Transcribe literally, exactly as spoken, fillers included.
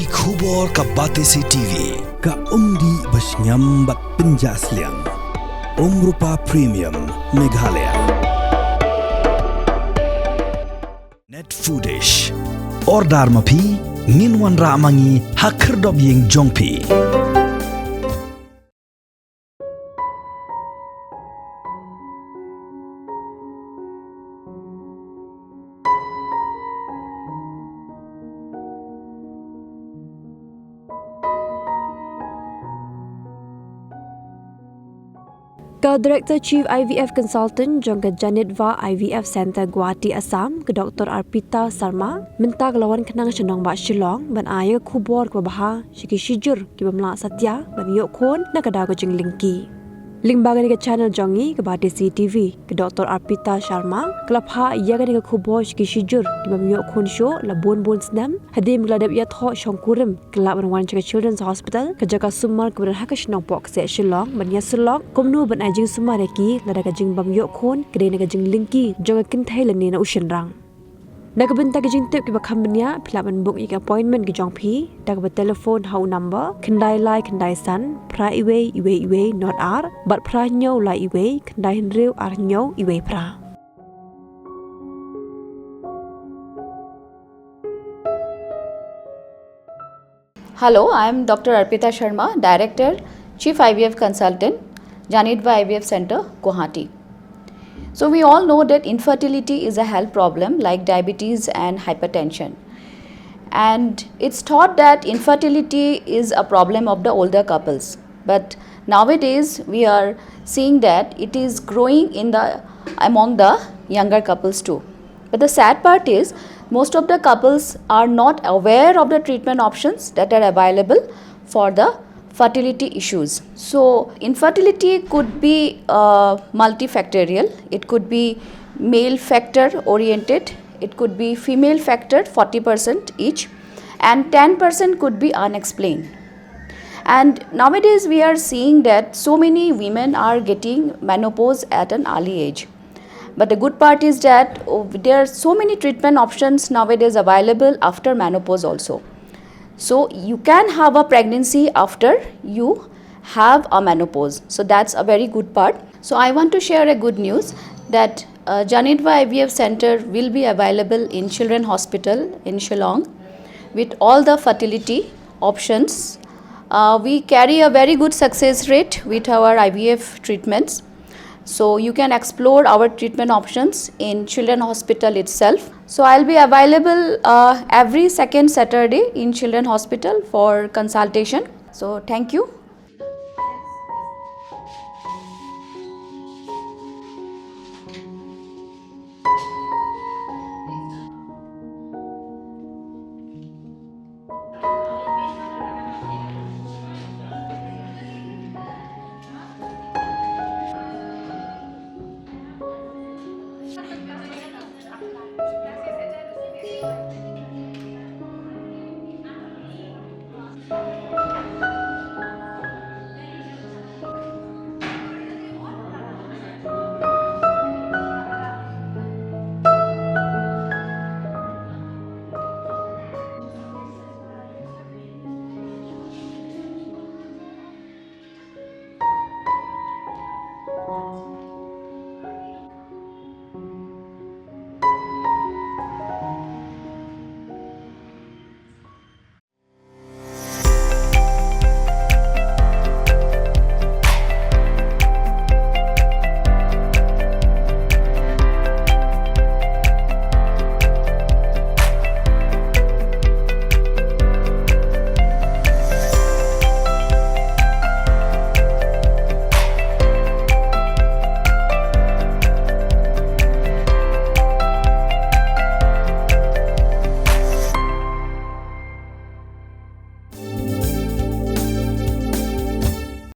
Ki khubor ka Batesi T V, ka umdih ba shngiam bad pynjah sliang. Umrupa Premium, Meghalaya. Net Foodish. Order ma phi, ngin wanrah ma ngi ha khyrdop ïing jong phi. Ka Director Chief I V F Consultant jong ka Janitva I V F Center, Guwahati, Assam, ka Doctor Arpita Sharma, mynta ka la wan khnang sha nongbah Shillong ban ai ïa ka khubor kaba bha sha ki shijur ki bym lah satia ban ïoh khun na ka daw ka jinglingki. Lyngba kane ka channel jong ngi ka Batesi T V, ka Doctor Arpita Sharma ka la phah ïa kane ka khubor sha ki shijur ki bym ïoh khun shuh la bun bun snem, hadien ba la dep ïathoh shongkurim, ka lah ban wan sha ka Children's Hospital, ka jaka sumar kaba don ha ka shnong Pohkseh Shillong, ban ïasyllok kumno ban ai jingsumar ïa ki lada ka jingbym ïoh khun ka dei na ka jinglingki jong ka kynthei lane na u shynrang. Na ka bynta ki jingtip kiba kham bniah, phi lah ban book ïa ki appointment ki jong phi da kaba telephone ha u number khyndai lai khyndai san phra iwei iwei iwei nod ar bad phra hynñiew lai iwei khyndai hynriew ar hynñiew iwei phra. Hello, I am Doctor Arpita Sharma, Director, Chief I V F Consultant, Janitva I V F Center, Guwahati. So we all know that infertility is a health problem like diabetes and hypertension. And it's thought that infertility is a problem of the older couples. But nowadays we are seeing that it is growing in the among the younger couples too. But the sad part is, most of the couples are not aware of the treatment options that are available for the fertility issues. So, infertility could be uh, multifactorial. It could be male factor oriented, it could be female factor, forty percent each, and ten percent could be unexplained. And nowadays, we are seeing that so many women are getting menopause at an early age. But the good part is that, oh, there are so many treatment options nowadays available after menopause also. So you can have a pregnancy after you have a menopause. So that's a very good part. So I want to share a good news that uh, Janitva I V F Center will be available in Children Hospital in Shillong with all the fertility options. Uh, we carry a very good success rate with our I V F treatments. So you can explore our treatment options in Children Hospital itself. So I'll be available uh, every second Saturday in Children Hospital for consultation. So thank you.